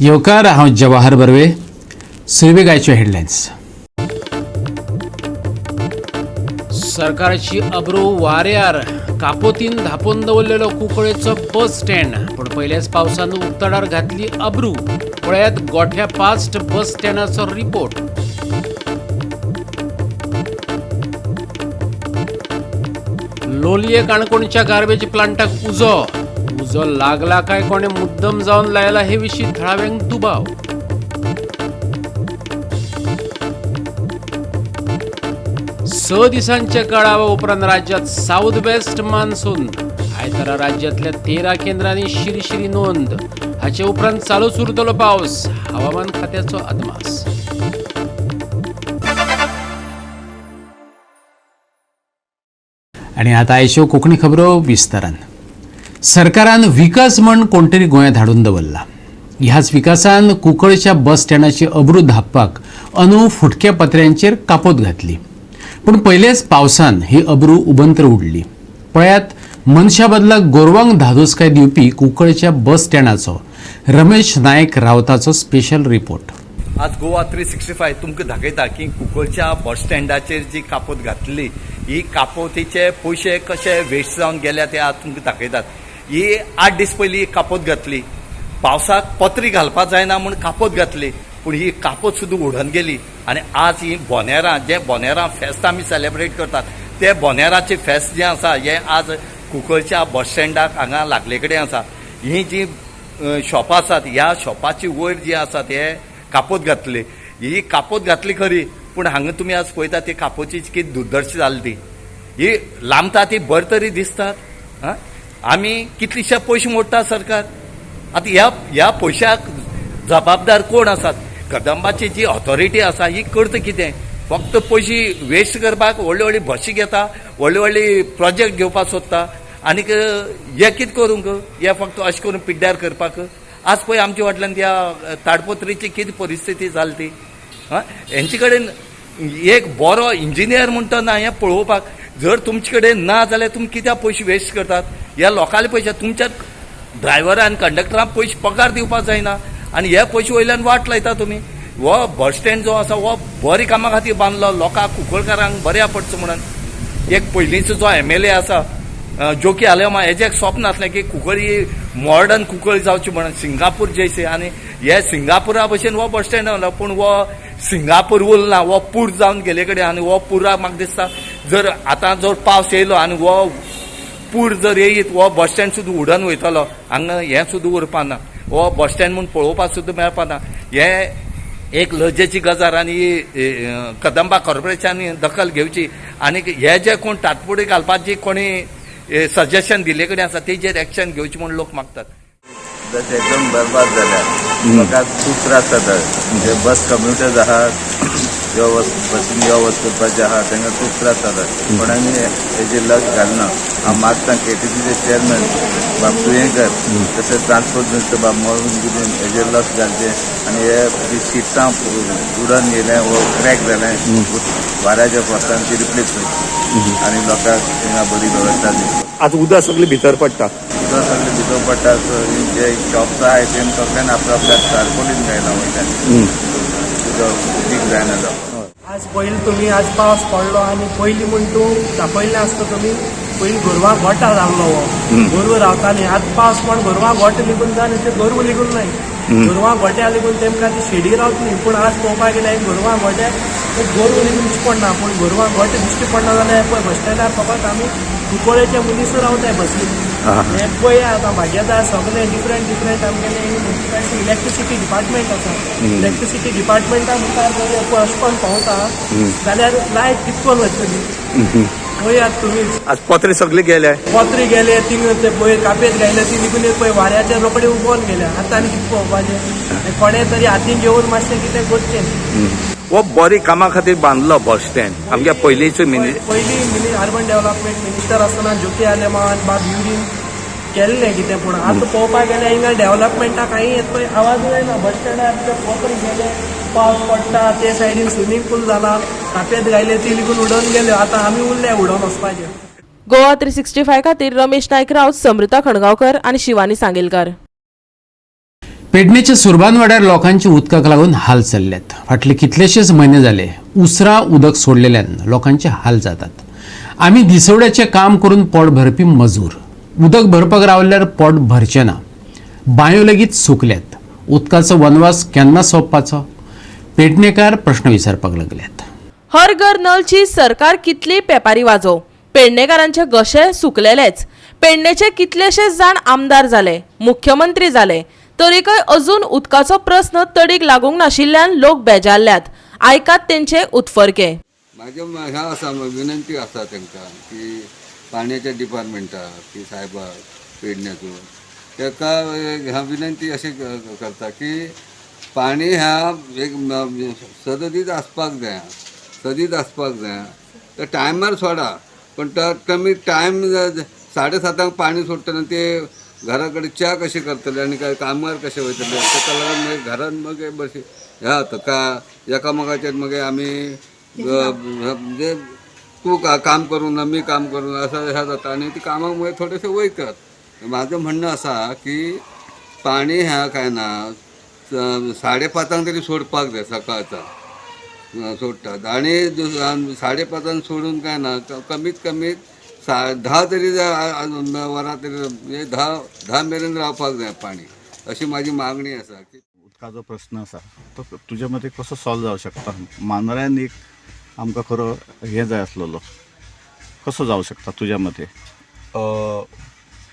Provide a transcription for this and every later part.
येवकार. हांव जवाहर बर्वे. सुरवेक आयच्यो हेडलायन्स. सरकारची अब्रू वाऱ्यार. कापोतीन धापून दवरलेलो कुंकळेचो बस स्टँड, पूण पयल्याच पावसान उक्तडार घातली अब्रू. पळयात गोठ्या पास्ट बस स्टँडाचो रिपोर्ट. लोलये काणकोणच्या गार्बेज प्लांटाक उजो. उजो लागला काय कोणे मुद्दम जावन लायला हे विशीं थळाव्यांक दुबाव. 6 दिसांच्या कळावा उपरांत राज्यात साऊथ वेस्ट मान्सून. आयतारा राज्यातल्या 13 केंद्रांनी शिरशिरी नोंद. हाचे उपरांत चालूच उरतलो पावस, हवामान खात्याचो अदमास. आनी आतां आयच्यो कोंकणी खबरो विस्तारान. सरकारान विकास म्हण कोण तरी गोंयांत हाडून दवरला. ह्याच विकासान कुंकळच्या बस स्टँडाची अब्रू धापपाक अंदू फुटक्या पत्र्यांचेर कापोत घातली, पूण पयलेच पावसान ही अब्रू उबंतर उडली. पळयात मनशा बदला गोरवांक धादोसकाय दिवपी कुंकळच्या बस स्टँडाचो रमेश नायक रावताचो स्पेशल रिपोर्ट. आज गोवा 365 तुमकां दाखयता की कुंकळच्या बस स्टँडाचेर जी कापोत घातली, ही कापोतीचे पयशे कशे वेस्ट जावन गेल्या ते आज तुमकां दाखयतात. ही 8 दीस पयलीं कापोत घातली, पावसाक पत्री घालपाक जायना म्हूण कापोत घातली, पूण ही कापोत सुद्दां उडून गेली. आनी आज ही बोनेरां, जे बोनेरां फेस्त आमी सेलेब्रेट करतात, ते बोनेराचे फेस्त जें आसा हें आज कुंकळच्या बस स्टँडाक हांगा लागले कडेन आसा. ही जी शॉपां आसात, ह्या शॉपाची वयर जी आसा ते कापोत घातली. ही कापोत घातली खरी, पूण हांगा तुमी आज पळयता ती कापोची कितें दुर्दर्श जाली ती. ही लांबता ती बरें तरी दिसतात. आं, आमी कितलीशे पयशे मोडटा सरकार. आतां ह्या पयशाक जबाबदार कोण आसात? कदंबाची जी ऑथॉरिटी आसा ही करता कितें? फक्त पयशे वेस्ट करपाक व्हडली व्हडली बशी घेता, व्हडली व्हडली प्रोजेक्ट घेवपाक सोदता. आनीक हे कितें करूंक, हे फक्त अशें करून पिड्ड्यार करपाक. आज पळय आमच्या वाटल्यान त्या ताडपत्रीची कितें परिस्थिती जाली ती. आं, हेंचे कडेन एक बरो इंजिनियर म्हणटा ना हें पळोवपाक. जर तुमचे कडेन ना जाल्यार तुमी कित्याक पयशे वेस्ट करतात? ह्या लोकांले पयशे तुमच्या ड्रायव्हरान आनी कंडक्टरांक पयशे पगार दिवपाक जायना आनी हे पयशे वयल्यान वाट लायता तुमी. हो बस स्टँड जो आसा हो बरे कामा खातीर बांदलो, लोकांक कुंकळकारांक बऱ्या पडचो म्हणून. एक पयलींचो जो एमएलए आसा जोकी आलेमा, हेजें एक स्वप्न आसलें की कुंकळी ही मॉडर्न कुंकळी जावची म्हणून, सिंगापूर जैसे. आनी हे सिंगापुरा भशेन हो बस स्टँड जालो, पूण हो सिंगापूर उरला, हो पूर जावन गेले कडेन. आनी हो पुरा म्हाका दिसता जर आतां जर पावस येयलो आनी हो पूर जर येयत, हो बस स्टँड सुद्दां उडून वयतलो. हांगा हें सुद्दां उरपा ना, हो बस स्टँड म्हूण पळोवपाक सुद्दां मेळपा ना. हें एक लजेची गजाल आनी कदंबा कॉर्पोरेशनान दखल घेवची आनी हे जे कोण ताटपुडी घालपाची कोणी सजेशन दिल्ले कडेन आसा तेजेर एक्शन घेवची म्हूण लोक मागतात. बस एकदम बरबाद जाल्या. लोकांक खूब त्रास जाता. जे बस कम्युटर्स आहा, यो वच बसीन यो वच करपाचे आहा, तांकां खूब त्रास जाता. पण आमी हेजेर लक्ष घालना. हांव मागता केटीसीचे चेअरमॅन बाब तुयेंकर तशेंच ट्रान्सपोर्ट मिनिस्टर बाब मोहन गुदीन हेजेर लक्ष घालचें आनी हे जी शिट्टां उडून गेलें वो क्रॅक जालें वाऱ्याच्या फोर्सान, ती रिप्लेस करची आनी लोकांक थिंगा बरी वेवस्था दिवची. आज उदक सगळें भितर पडटा. उदक सगळें भितर पडटा. जे शॉप्स आहाय तेम सगळ्यान आपल्या आपल्या तारपोलीन घायला वयल्यान, उदक उदीक जायना जावपाक. आज पयलीं तुमी आज पावस पडलो आनी पयलीं म्हूण तूं दाखयल्लें आसता तुमी, पयलीं गोरवां गोठा जाल्लो, हो गोरवां रावतालीं. आतां पावस पडून गोरवां गोठे लिगून जाले, ते गोरवां लिगून नाय, गोरवां गोट्या लिगून तेमकां ती शेडी रावतली. पूण आज पळोवपाक गेल्यार गोरवां गोट्याक एक गोरवां लिगून दिश्टी पडना, पूण गोरवां गोठे दिश्टी पडना जाल्यार पळय बस स्टँडार फकत आमी कुंकळेचे मनीस रावताय बसीन. हें पळय आतां भाग्यदार सगळे डिफरंट डिफरंट आमगेले इलेक्ट्रिसिटी डिपार्टमेंट आसा. इलेक्ट्रिसिटी डिपार्टमेंटा मुखार जर पळय अशें करून पावता जाल्यार लायट कितकोन वचतली पळयात तुमीच. आज पत्रे सगळे गेले. पत्रे गेले थिंग, ते पळय कापेत घायले ती निघून पळय वाऱ्याचेर रोखडे उबोन गेले. आतां आनी कितें पळोवपाचें? कोणें तरी हातीन घेवन मातशें कितें करचें. हो बरी कामा खातीर बांदलो बस स्टँड आमच्या पयलींचो मिनी पयलीं अर्बन डेव्हलपमेंट मिनिस्टर आसतना जोकी आलेमांव बाब युरीन केल्लें कितें, पूण आतां पळोवपाक गेल्यार हिंगा डेव्हलपमेंटाक कांय येत पळय आवाज येना. बस स्टँडार ते पत्रे गेले, पावस पडटा, ते सायडीन स्विमींग पूल जाला, कापेत घायले ती लिगून उडोवन गेल्यो. आतां आमी उरले उडोवन वचपाचे. गोवा 365 खातीर रमेश नायक राऊत, समृता खणगांवकर आनी शिवानी सांगेलकार. पेडणेच्या सुरबानवाड्यार लोकांची उदकाक लागून हाल चल्ल्यात. फाटले कितलेशेच म्हयने जाले उसरां उदक सोडलेल्यान लोकांचे हाल जातात. आमी दिसवड्याचें काम करून पोट भरपी मजूर. उदक भरपाक रावल्यार पोट भरचें ना. बांयो लेगीत सुकल्यात. उदकाचो वनवास केन्ना सोंपपाचो? पेडणेकार प्रश्न विचारपाक लागल्यात. हर घर नलची सरकार कितली पेपारी वाजोव, पेडणेकारांचे गशे सुकलेलेच. पेडणेचे कितलेशेच जाण आमदार जाले, मुख्यमंत्री जाले, तरीकय अजून उदकाचो प्रस्न तडीक लागूंक नाशिल्ल्यान लोक बेजारल्यात. आयकात तेंचे उत्फर्के. म्हाजें ह्या आसा विनंती आसा तांकां की पाण्याच्या डिपार्टमेंटाक की सायबा पेडण्याचो ताका ह्या विनंती अशी करता की पाणी ह्या एक सदीच आसपाक जाय, सदीच आसपाक जाय. तर टायमार सोडा, पण तर कमी टायम 7:30 पाणी सोडटना ते घरा कडेन च्या कशें करतले आनी काय कामार कशें वयतले, ताका लागून मागीर घरान मागीर बशे ह्या जाता का एकामेकाचेर मागीर आमी म्हणजे तूं काम करूं ना मी काम करूं असं ह्या जाता आनी ती कामाक मागीर थोडेशे वयतात. म्हाजें म्हणणें आसा की पाणी ह्या काय ना 5:30 तरी सोडपाक जाय, सकाळचा सोडटात आनी 5:30 सोडून काय ना कमीत कमी 10 तरी वरां तरी म्हणजे 10 मेरेन रावपाक जाय पाणी, अशी म्हाजी मागणी आसा. की उदकाचो प्रश्न आसा तो तुज्या मते कसो सॉल्व जावंक शकता? मांद्र्यान एक आमकां खरो हें जाय आसलेलो, कसो जावंक शकता तुज्या मते?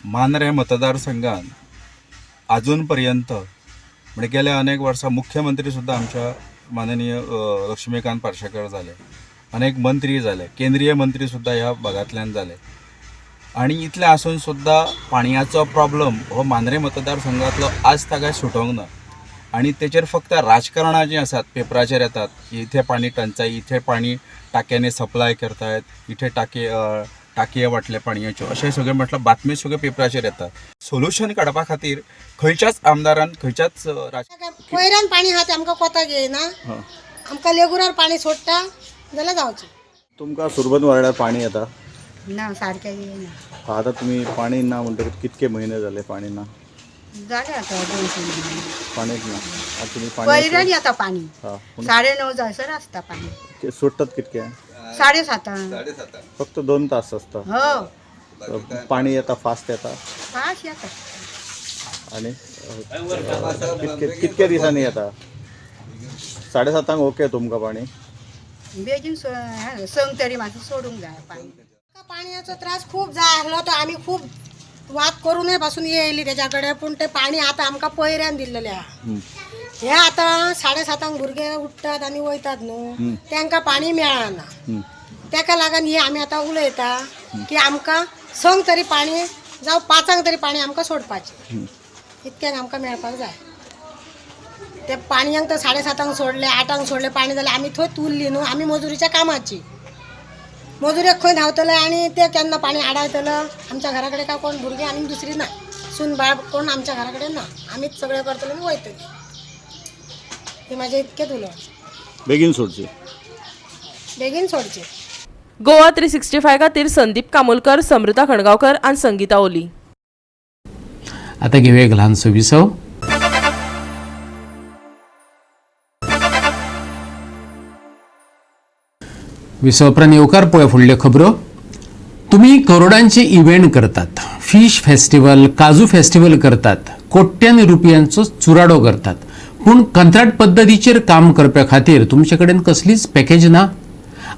मांद्रें मतदारसंघान आजून पर्यंत म्हणजे गेल्या अनेक वर्सां मुख्यमंत्री सुद्दां आमच्या माननीय लक्ष्मीकांत पार्सेकर जाले, अनेक मंत्री जाले, केंद्रीय मंत्री सुद्दां ह्या भागांतल्यान जाले आनी इतलें आसून सुद्दां पाणयाचो प्रॉब्लम हो मांद्रें मतदारसंघांतलो आज ताका सुटोवंक ना आनी तेचेर फक्त राजकारणां जीं आसात पेपराचेर येतात, इथे पाणी टंचाई, इथे पाणी टाक्यांनी सप्लाय करतायत, इथे टाकये वांटले पाणयेच्यो, अशें सगळें म्हटल्यार बातमी सगळ्यो पेपराचेर येतात. सोल्युशन काडपा खातीर खंयच्याच आमदारान खंयच्याच पयऱ्यान पाणी आहा तें आमकां कोताक येयना, आमकां लेगुरार पाणी सोडटा जाल्यार जावचें. तुमकां सुरबून वाड्यार पाणी येता ना? सारकें येयना. आतां तुमी पाणी ना म्हणटकीर कितके म्हयने जाले पाणी ना? जालें आतां 2-3 म्हयने पाणीच ना. आतां तुमी पाणी पयऱ्यान येता पाणी, 9:30 जायसर आसता पाणी. सोडटात कितके? 7:30. फक्त 2 तास आसता. हो, पाणी येता फास्ट येता? फास्ट येता. आनी कितके दिसांनी येता? 7:30 ओके तुमकां पाणी? बेगीन संग तरी मातशें सोडूंक जाय पाणी. पाणयाचो त्रास खूब जाय आसलो तो आमी खूब वाद करूनय पासून येयली तेज्या कडेन, पूण तें पाणी आतां आमकां पयऱ्यान दिल्लेलें आहा. हे आतां 7:30 भुरगे उठ्ठात आनी वयतात न्हू, तांकां पाणी मेळना. तेका लागून हे आमी आतां उलयता की आमकां संग तरी पाणी जावं 5 तरी पाणी आमकां सोडपाचें, इतक्यांक आमकां मेळपाक जाय. ते पाणयांक तर 7:30 सोडलें, 8 सोडलें पाणी जाल्यार आमी थंय उरली न्हू. आमी मजुरीच्या कामाची, मजुरेक खंय धांवतले आनी ते केन्ना पाणी आडायतले? आमच्या घरा कडेन काय कोण भुरगीं आनी दुसरी ना, सून बाळ कोण आमच्या घरा कडेन ना, आमीच सगळें करतले आनी वयतले. हे म्हाजें इतकेंच उलोवप. बेगीन सोडचें, बेगीन सोडचें. गोवा 365 खातीर संदीप कामोलकर, समृता खणगांवकर आनी संगीता ओली. आतां घेवया एक ल्हानसो विसव. विसव उपरांत येवकार पळय फुडल्यो खबरो. तुमी करोडांचे इव्हेंट करतात, फिश फेस्टिवल, काजू फेस्टिवल करतात, कोट्यांनी रुपयांचो चुराडो करतात, पूण कंत्राट पद्दतीचेर काम करपा खातीर तुमचे कडेन कसलीच पॅकेज ना?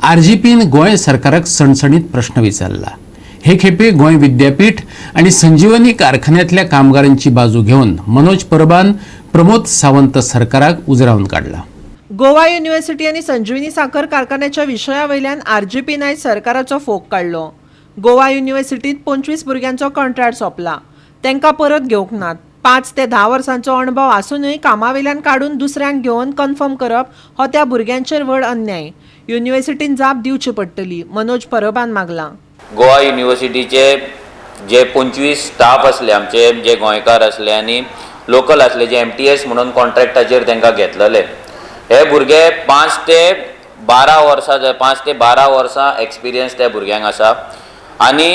आरजीपीन गोंय सरकाराक सणसणीत प्रश्न विचारला. हे खेपे गोंय विद्यापीठ आनी संजीवनी कारखान्यांतल्या कामगारांची बाजू घेवन मनोज परबान प्रमोद सावंत सरकाराक उजरावन काडला. गोवा युनिव्हर्सिटी आनी संजीवनी साखर कारखान्याच्या विशया वयल्यान आरजीपीन आयज सरकाराचो फोग काडलो. गोवा युनिव्हर्सिटीत 25 भुरग्यांचो कंत्राट सोंपला, तांकां परत घेवंक नात. 5 ते 10 वर्सांचो अणभव आसूनय कामावेल्यान काडून दुसऱ्यांक घेवन कन्फर्म करप हो त्या भुरग्यांचेर व्हड अन्याय. युनिव्हर्सिटीन जाप दिवची पडटली, मनोज परबान मागलां. गोवा युनिव्हर्सिटीचे जे 25 स्टाफ आसले आमचे, जे गोंयकार आसले आनी लोकल आसले, जे MTS म्हणून कॉन्ट्रॅक्टाचेर तांकां घेतलेले, हे भुरगे 5 ते 12 वर्सां, 5 ते 12 वर्सां एक्सपिरियन्स त्या भुरग्यांक आसा आनी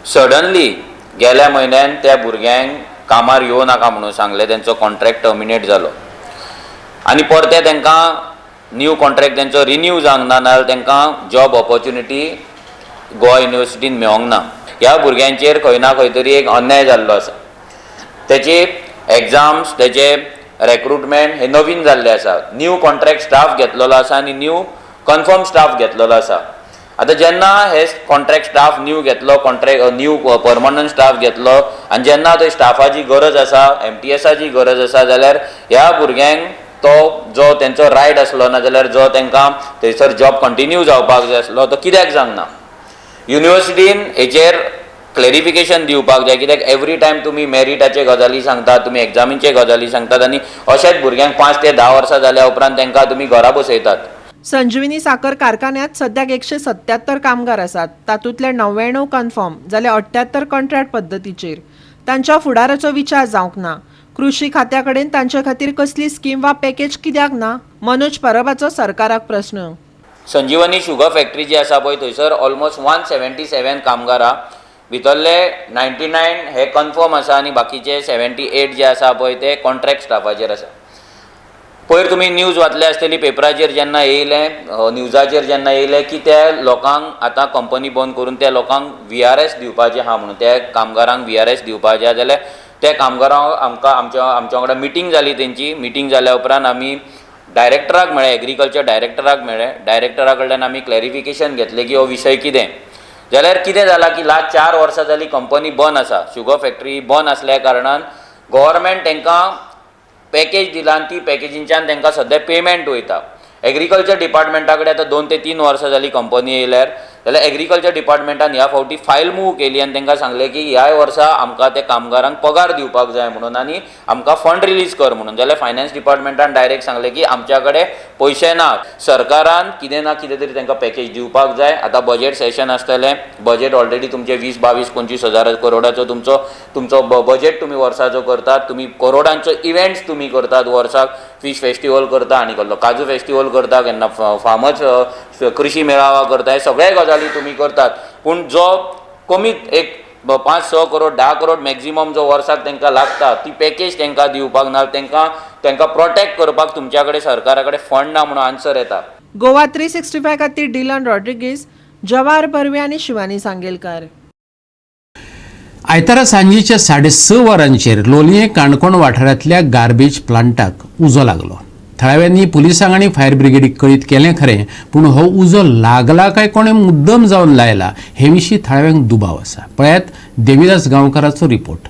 सडनली गेल्या म्हयन्यान त्या भुरग्यांक कामार येवं नाका म्हणून सांगलें, तेंचो कॉन्ट्रॅक्ट टर्मिनेट जालो आनी परते तांकां न्यू कॉन्ट्रॅक्ट तेंचो रिन्यू जावंक ना, नाजाल्यार तांकां जॉब ऑपॉर्च्युनिटी गोवा युनिवर्सिटीन मेळोंक ना. ह्या भुरग्यांचेर खंय ना खंय तरी एक अन्याय जाल्लो आसा. तेची एग्जाम्स, तेचे रेक्रुटमेंट हे नवीन जाल्ले आसा. न्यू कॉन्ट्रॅक्ट स्टाफ घेतलेलो आसा आनी न्यू कन्फर्म स्टाफ घेतलेलो आसा. आतां जेन्ना हे कॉन्ट्रॅक्ट स्टाफ न्यू घेतलो, कॉन्ट्रॅक्ट न्यू परमनंट स्टाफ घेतलो आनी जेन्ना थंय स्टाफाची गरज आसा, एमटीएसाची गरज आसा, जाल्यार ह्या भुरग्यांक तो जो तेंचो रायट आसलो ना जाल्यार जो तांकां थंयसर जॉब कंटिन्यू जावपाक जाय आसलो तो कित्याक जावंक ना. युनिवर्सिटीन हेचेर क्लॅरिफिकेशन दिवपाक जाय, कित्याक एवरी टायम तुमी मेरिटाचे गजाली सांगतात, तुमी एग्जामीचे गजाली सांगतात आनी अशेंच भुरग्यांक 5 ते 10 वर्सां जाल्या उपरांत तांकां तुमी घरा बसयतात. संजीवनी साखर कारखान्यात सद्याक 177 कामगार आसात. तातूंतले 99 कन्फर्म जाल्यार 78 कॉन्ट्रॅक्ट पद्दतीचेर. तांच्या फुडाराचो विचार जावंक ना. कृषी खात्या कडेन तांचे खातीर कसली स्कीम वा पॅकेज कित्याक ना? मनोज परबाचो सरकाराक प्रस्न. संजीवनी शुगर फॅक्टरी जी आसा पळय थंयसर ऑलमोस्ट 177 कामगारां भितरले 99 हे कन्फर्म आसा आनी बाकीचे 78 जे आसा पळय ते कॉन्ट्रॅक्ट स्टाफाचेर आसा. पयर तुमी न्यूज वाचले आसतली, पेपराचेर जेन्ना येयलें, न्यूजाचेर जेन्ना येयलें की त्या लोकांक आतां कंपनी बंद करून त्या लोकांक VRS दिवपाचें आहा म्हणून, त्या कामगारांक VRS दिवपाचें आहा, जाल्यार त्या कामगारांक आमकां आमच्या वांगडा मिटींग जाली. तेंची मिटींग जाल्या उपरांत आमी डायरेक्टराक मेळ्ळे, एग्रीकल्चर डायरेक्टराक मेळ्ळे. डायरेक्टरा कडल्यान आमी क्लॅरिफिकेशन घेतलें की हो विशय कितें. जाल्यार कितें जालां की लास्ट 4 वर्सां जाली कंपनी बंद आसा, शुगर फॅक्टरी बंद आसल्या कारणान गव्हर्मेंट तांकां पॅकेज दिला आनी ती पॅकेजींच्यान तांकां सद्या पेमेंट वयता. एग्रीकल्चर डिपार्टमेंटा कडेन आतां 2 ते 3 वर्सां जाली कंपनी येयल्यार, जाल्यार एग्रीकल्चर डिपार्टमेंटान ह्या फावटी फायल मूव केली आनी तांकां सांगलें की ह्या वर्सा आमकां त्या कामगारांक पगार दिवपाक जाय म्हणून आनी आमकां फंड रिलीज कर म्हणून. जाल्यार फायनान्स डिपार्टमेंटान डायरेक्ट सांगलें की आमच्या कडेन पयशे ना, सरकारान कितें ना कितें तरी तांकां पॅकेज दिवपाक जाय. आतां बजेट सेशन आसतलें, बजेट ऑलरेडी तुमचें 20, 22, 25 हजार करोडाचो तुमचो तुमचो बजेट तुमी वर्साचो करतात, तुमी करोडांचो इव्हेंट्स तुमी करतात वर्साक, फीश फेस्टिवल करता आनी कसलो काजू फेस्टिवल करता, केन्ना फार्मर्स कृषी मेळावा करता, हे सगळे गजाली तुमी करतात. पूण जो कमीत एक 5-6 करोड 10 करोड मॅक्झिमम जो वर्साक तांकां लागता ती पॅकेज तांकां दिवपाक ना, तांकां तांकां प्रोटेक्ट करपाक तुमच्या कडेन सरकारा कडेन फंड ना म्हणून आन्सर येता. गोवा 365 खातीर डिलन रॉड्रिगीज, जवाहर बर्वे आनी शिवानी सांगेलकर. आयतारा सांजेच्या 6:30 वरांचेर लोलयें काणकोण वाठारांतल्या गार्बेज प्लांटाक उजो लागलो. थळाव्यांनी पुलिसांक आनी फायर ब्रिगेडीक कळीत केलें खरें, पूण हो उजो लागला काय कोणें मुद्दम जावन लायला हे विशीं थळाव्यांक दुबाव आसा. पळयात देविदास गांवकाराचो रिपोर्ट.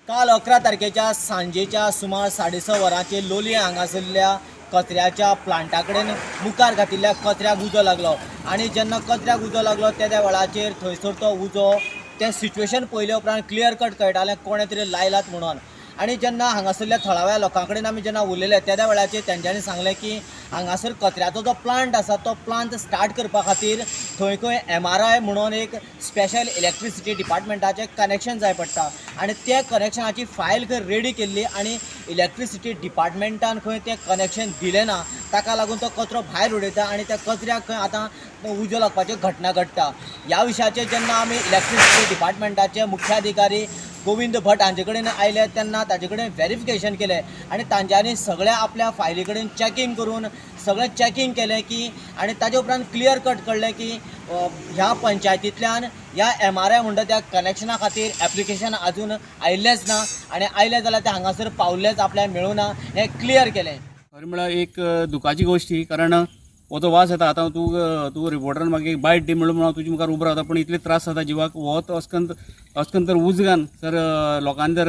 काल 11 तारखेच्या सांजेच्या सुमार 6:30 वरांचेर लोलयें हांगासरल्या कचऱ्याच्या प्लांटा कडेन मुखार घातिल्ल्या कचऱ्याक उजो लागलो आनी जेन्ना कचऱ्याक उजो लागलो त्या वेळाचेर थंयसर तो उजो तें सिच्युएशन पळयल्या उपरांत क्लियर कट कळटालें कोणें तरी लायलात म्हणून. आनी जेन्ना हांगासरल्या थळाव्या लोकां कडेन आमी जेन्ना उलयले त्या वेळाचेर तेंच्यांनी सांगलें की हांगासर कचऱ्याचो जो प्लांट आसा तो प्लांट स्टार्ट करपा खातीर थंय खंय MRI म्हणून एक स्पेशल इलेक्ट्रिसिटी डिपार्टमेंटाचें कनेक्शन जाय पडटा आनी त्या कनेक्शनाची फायल खंय रेडी केल्ली आनी इलेक्ट्रिसिटी डिपार्टमेंटान खंय तें कनेक्शन दिलें ना, ताका लागून तो कचरो भायर उडयता आनी त्या कचऱ्याक खंय आतां उजो लागपाच्यो घटना घडटा. ह्या विशयाचेर जेन्ना आमी इलेक्ट्रिसिटी डिपार्टमेंटाचे मुख्याधिकारी गोविंद भट हांचे कडेन आयले तेन्ना ताजे कडेन वेरिफिकेशन केलें आनी तांच्यांनी सगळ्या आपल्या फायली कडेन चॅकींग करून सगळें चॅकींग केलें की आनी ताजे उपरांत क्लियर कट कळ्ळें की ह्या पंचायतींतल्यान ह्या MRI म्हणटा त्या कनेक्शना खातीर एप्लिकेशन आजून आयिल्लेंच ना आनी आयलें जाल्यार तें हांगासर पावल्लेंच आपल्याक मेळूं ना हें क्लियर केलें. खरें म्हळ्यार एक दुखाची गोश्ट ही, कारण हो जो वास येता आतां तूं तूं रिपोर्टरान म्हाका एक बायट दी म्हणून हांव तुजे मुखार उबो रावता, पूण इतले त्रास जाता जिवाक. हो तो अस्कंत तर उजगान जर लोकांनी जर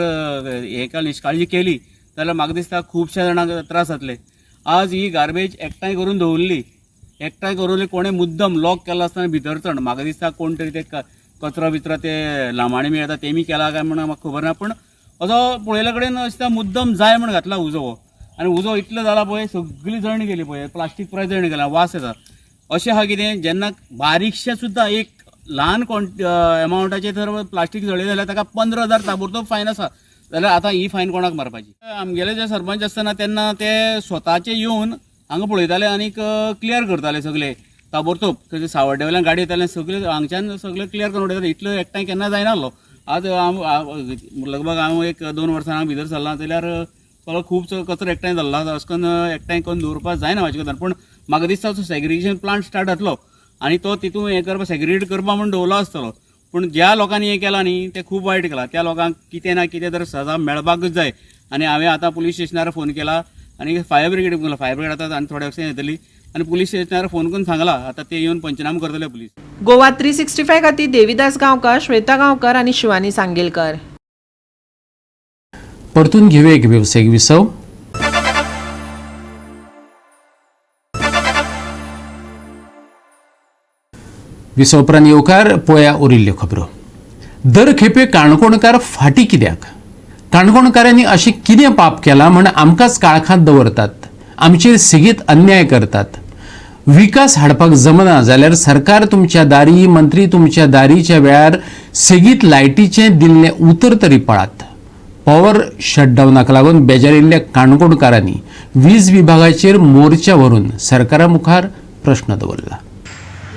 हे निश्काळजी केली जाल्यार म्हाका दिसता खुबश्या जाणांक त्रास जातले. आज ही गार्बेज एकठांय करून दवरली, एकठांय करून कोणें मुद्दम लॉक केला आसतना भितर चड म्हाका दिसता कोण तरी ते कचरो बिचरो ते लामाणी मेळटा तेमी केला काय म्हणून म्हाका खबर ना, पूण असो पळयल्या कडेन दिसता मुद्दम जाय म्हण घातला उजो हो. आनी उजो इतलो जाला पळय सगळी जळणी गेली पळय, प्लास्टीक पुराय जळणी गेला, वास येता. अशें आहा कितें जेन्ना बारीकशें सुद्दां एक ल्हान एमावंटाचें जर प्लास्टीक जळयलें जाल्यार ताका 15,000 ताबडतोब फायन आसा. जाल्यार आतां ही फायन कोणाक मारपाची? आमगेले जे सरपंच आसतना तेन्ना ते स्वताचे येवन हांगा पळयताले आनीक क्लियर करताले सगळे ताबडतोब. थंय सावड्डे वयल्यान गाडी येताले सगळे हांगच्यान सगळे क्लियर करून उडयताले. इतलो एकठांय केन्ना जायना आसलो, आज लगभग हांव 1-2 वर्सां हांव भितर सरलां जाल्यार सगळो खूब कचरो एकठांय जाल्लो आसा, अशें करून एकठांय करून दवरपाक जायना म्हाजे कडेन. पूण म्हाका दिसता तो सेग्रिगेशन प्लांट स्टार्ट जातलो आनी तो तितून हें करपाक सेग्रिगेट करपा म्हूण दवरलो आसतलो. पूण ज्या लोकांनी हें केलां न्ही तें खूब वायट केलां, त्या लोकांक कितें ना कितें तर सजा मेळपाकूच जाय. आनी हांवें आतां पुलीस स्टेशनार फोन केला आनी फायर ब्रिगेड केला, फायर ब्रिगेड आतां आनी थोड्या वर्सां येतली आनी पुलीस स्टेशनार फोन करून सांगला आतां ते येवन पंचनामा करतले पुलीस. गोवा 365 खातीर देवीदास गांवकर, श्वेता गांवकर आनी शिवानी सांगेलकर. परतून घेऊया एक वेवसायीक विसव. विसव उपरांत येवकार पळया उरिल्ल्यो खबरो. दर खेपे काणकोणकार फाटी कित्याक? काणकोणकारांनी अशें कितें पाप केलां म्हण आमकांच काळखांत दवरतात, आमचेर सेगीत अन्याय करतात. विकास हाडपाक जमना जाल्यार सरकार तुमच्या दारी, मंत्री तुमच्या दारीच्या वेळार सेगीत लायटीचें दिल्लें उतर तरी पळात. पॉवर शटडावनाक लागून बेजारिल्ल्या काणकोणकारांनी वीज विभागाचेर मोर्चा व्हरून सरकारा मुखार प्रश्न दवरला.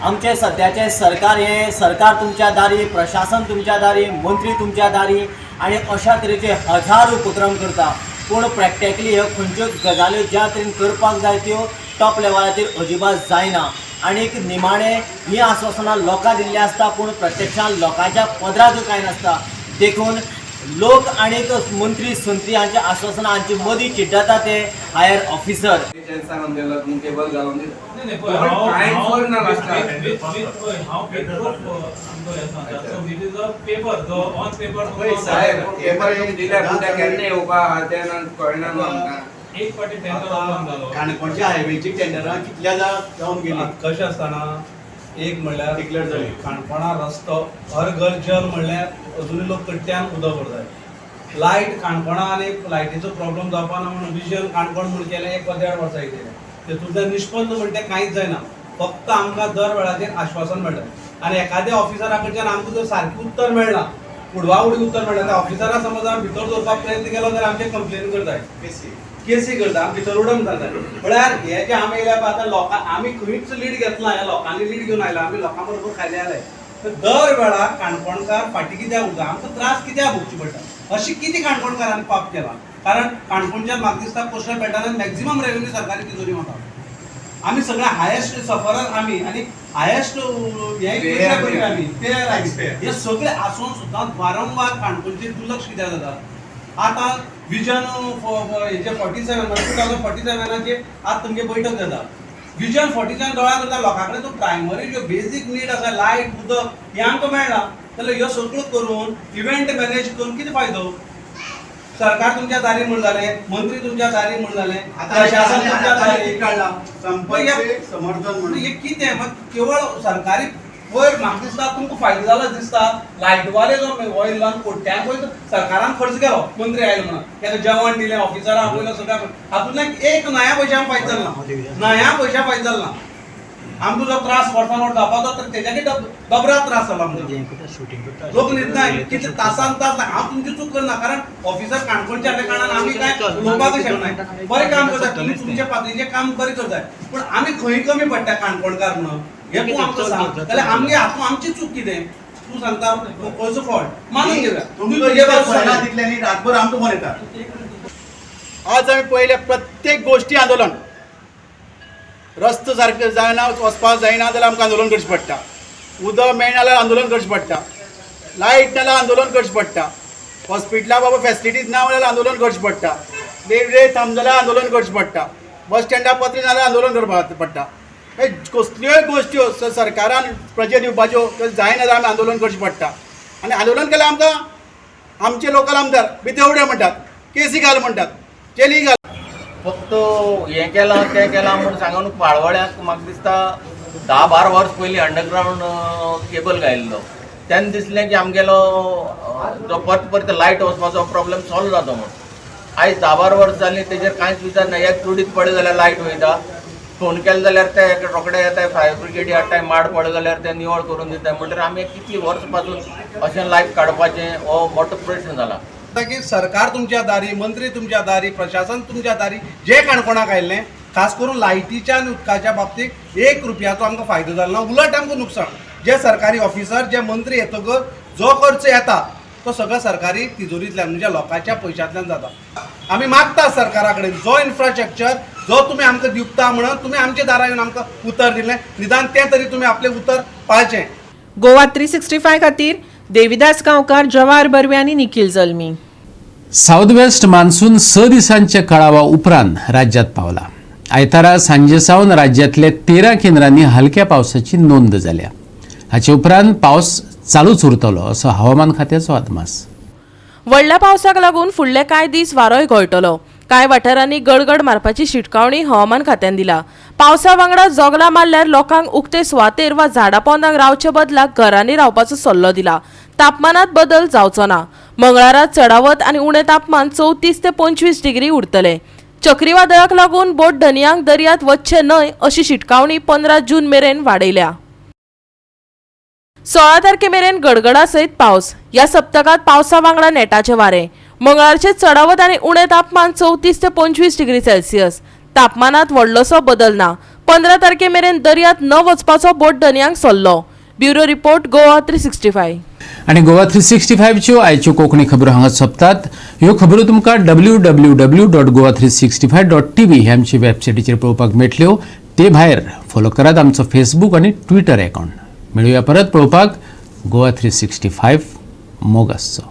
आमचे सद्याचे सरकार हे सरकार तुमच्या दारी, प्रशासन तुमच्या दारी, मंत्री तुमच्या दारी आनी अशा तरेचे हजार उपक्रम करता, पूण प्रॅक्टिकली ह्यो खंयच्योच गजाल्यो ज्या तरेन करपाक जाय त्यो टॉप लेवलाचेर अजिबात जायना. आनीक निमाणें हीं आस्वासनां लोकांक दिल्लीं आसता, पूण प्रत्यक्षान लोकांच्या पदराक कांय नासता. देखून लोक आनीक मंत्री संत्री हांच्या आस्वासनां हांचे मदीं चिड्डता ते हायर ऑफिसर. काणकोणच्या हायवेची टेंडरां कितल्या जावन गेली? कशें आसतना एक म्हणल्यार डिक्लेअर जाली काणकोणा रस्तो हर घर जल म्हणल्यार अजुनूय लोक कट्ट्यान उदक व्हरतात. लायट काणकोणा आनी लायटीचो प्रॉब्लम जावपा ना म्हणून विजन काणकोण म्हूण केलें 1 वा 1.5 वर्सां केलें, तेतूंतल्यान निष्पन्न म्हणटा कांयच जायना. फक्त आमकां दर वेळाचेर आश्वासन मेळटा आनी एखाद्या ऑफिसरा कडच्यान आमकां जर सारकें उत्तर मेळना, उडवाउडी उत्तर मेळटा, त्या ऑफिसरा समज आमी भितर दवरपाक प्रयत्न केलो जाल्यार आमचे कंप्लेन करताय, केसी करता, आमी भितर उडोवन जाता. म्हळ्यार हे जे आमी येयल्या पळय आतां लोकां आमी खंयच लीड घेतला, ह्या लोकांनी लीड घेवन आयला, आमी लोकां बरोबर खायले आयले. तर दर वेळा काणकोणकार फाटीं कित्याक उरता, आमकां त्रास कित्याक भोगचे पडटा, अशें कितें काणकोणकारांनी पाप केलां? कारण काणकोणच्यान म्हाका दिसता कोस्टल बेल्टान मॅक्झिमम रेवेन्यू सरकारी तिजोरी वता. आमी सगळे हायेस्ट सफरर आमी आनी हायेस्ट हे आमी पेयर आमी, हे सगळे आसून सुद्दां वारंवार काणकोणचेर दुर्लक्ष कित्याक जाता? आतां विजन हेजे 47 2047 आज तुमगे बैठक जाता. विजन 47 दोळ्यां करता लोकां कडेन तो प्रायमरी ज्यो बेजीक नीड आसा लायट उदक हें आमकां मेळना, जाल्यार ह्यो सगळ्यो करून इव्हेंट मॅनेज करून कितें फायदो? सरकार तुमच्या दारी म्हूण जालें, मंत्री तुमच्या दारी म्हूण जालें, प्रशासन तुमच्या दारी काडला, समर्थन म्हणून हे कितें? मग केवळ सरकारी वयर म्हाका दिसता तुमकां फायदो जालो दिसता. लायटवाले जो ऑयल लावन कोट्यान वयर सरकारान खर्च केलो, मंत्री आयलो म्हणून ताका जेवण दिलें, ऑफिसरां आपयलो, सगळ्या हातूंतल्यान एक नया पयशा फायदो जालो ना, नया पयशा फायदो जालो ना. आमकां जो त्रास वर्सान वर्स जावपाचो तर तेज्याकय डबरा त्रास जाला आमकां. लोक न्हिदनाय कितले तासान तास. हांव तुमची चूक करना, कारण ऑफिसर काणकोणचे आसल्या कारणान आमी कांय उलोवपाकूय शकनाय. बरें काम करता तुमी, तुमच्या पातळीचें काम बरें करताय, पूण आमी खंय कमी पडटा काणकोणकार म्हणून हे तूं आमकां सांग. जाल्यार आमगे हातूंत आमची चूक कितें? तूं सांगता खंयचो फॉल्ट मानून घेवया. तुमी तितल्यांनी रातभर आमकां फोन येता. आज आमी पळयल्या प्रत्येक गोश्टी आंदोलन, रस्तो सारके जायना, वचपाक जायना जाल्यार आमकां आंदोलन करचें पडटा, उदक मेळना जाल्यार आंदोलन करचें पडटा, लायट ना जाल्यार आंदोलन करचें पडटा, हॉस्पिटलां बाबा फेसिलिटीज ना जाल्यार आंदोलन करचें पडटा, रेल्वे थांब जाल्यार आंदोलन करचें पडटा, बस स्टँडार पत्रे ना जाल्यार आंदोलन करपाक पडटा. हे कसल्योय गोश्ट्यो सरकारान प्रजे दिवपाच्यो त्यो जायना जाल्यार आमी आंदोलन करचें पडटा. आनी आंदोलन केल्यार आमकां आमचे लोकल आमदार भितर म्हणटात, केसी घाल म्हणटात, जेली घाल. फक्त हें केलां तें केलां म्हूण सांगून पाळवळ्याक म्हाका दिसता 10-12 वर्स पयलीं अंडरग्रावंड केबल घायिल्लो, तेन्ना दिसलें की आमगेलो जो परत परत लायट वचपाचो प्रॉब्लम सॉल्व जाता म्हूण. आयज 10-12 वर्स जालीं तेजेर कांयच विचार ना. एक चुडीत पडलें जाल्यार लायट वयता, फोन केले जाल्यार ते रोखडे येताय, फायर ब्रिगेडी हाडटाय, माड पडले जाल्यार ते निवळ करून दिताय. म्हणटकीर आमी कितली वर्स पासून अशें लायफ काडपाचें हो मोठो प्रश्न जाला. की सरकार तुमच्या दारी, मंत्री तुमच्या दारी, प्रशासन तुमच्या दारी, जे काणकोणाक आयिल्लें खास करून लायटीच्या आनी उदकाच्या बाबतीत 1 रुपयाचो आमकां फायदो जालो ना, उलट आमकां नुकसान. जे सरकारी ऑफिसर जे मंत्री येतकच जो खर्च येता तो सगळो सरकारी तिजोरींतल्यान म्हणजे लोकांच्या पयशांतल्यान जाता. आमी मागता सरकारा कडेन जो इन्फ्रास्ट्रक्चर जो तुमी आमकां दिवता म्हणून तुमी आमच्या दारा येवन आमकां उतर दिलें, निदान तें तरी तुमी आपलें उतर पाळचें. गोवा 365 खातीर देविदास गांवकार, जवाहर बर्वे आनी Nikhil Jalmi. South west monsoon 6 दिसांच्या कळावा उपरांत राज्यात पावला. आयतारा सांजे सावन राज्यांतल्या 13 केंद्रांनी हलक्या पावसाची नोंद जाल्या. हाचे उपरांत पावस चालूच उरतलो असो हवामान खात्याचो अदमास. व्हडल्या पावसाक लागून फुडले कांय दीस वारोय घोळटलो. कांय वाठारांनी गडगड मारपाची शिटकावणी हवामान खात्यान दिला. पावसा वांगडा जोगलां मारल्यार लोकांक उक्ते सुवातेर वा झाडां पोंदाक रावचे बदलाक घरांनी रावपाचो सल्लो दिला. तापमानात बदल जावचो ना. मंगळारा चडावत आनी उणें तापमान 34 ते 25 डिग्री उरतलें. चक्रीवादळाक लागून बोट धनयांक दर्यांत वचचें न्हय अशी शिटकावणी 15 जून मेरेन वाडयल्या. 16 तारखे मेरेन गडगडा सयत पावस. ह्या सप्तकांत पावसा वांगडा नेटाचे वारें. मंगळारचें चडावत आनी उणें तापमान 34 ते 25 डिग्री सेल्सियस. तापमानात व्हडलोसो बदल ना. 15 तारखे मेरेन दर्यांत न वचपाचो बोट धनयांक सल्लो. Bureau report, Goa 365. आनी गोवा 365च्यो आयच्यो कोंकणी खबरो हांगा सोंपतात. ह्यो खबरो तुमकां www.goa365.tv ह्या आमच्या वेबसायटीचेर पळोवपाक मेळटल्यो. ते भायर फॉलो करात आमचो फेसबूक आनी ट्विटर अकावंट. मेळुया परत पळोवपाक गोवा 365. मोग आसचो.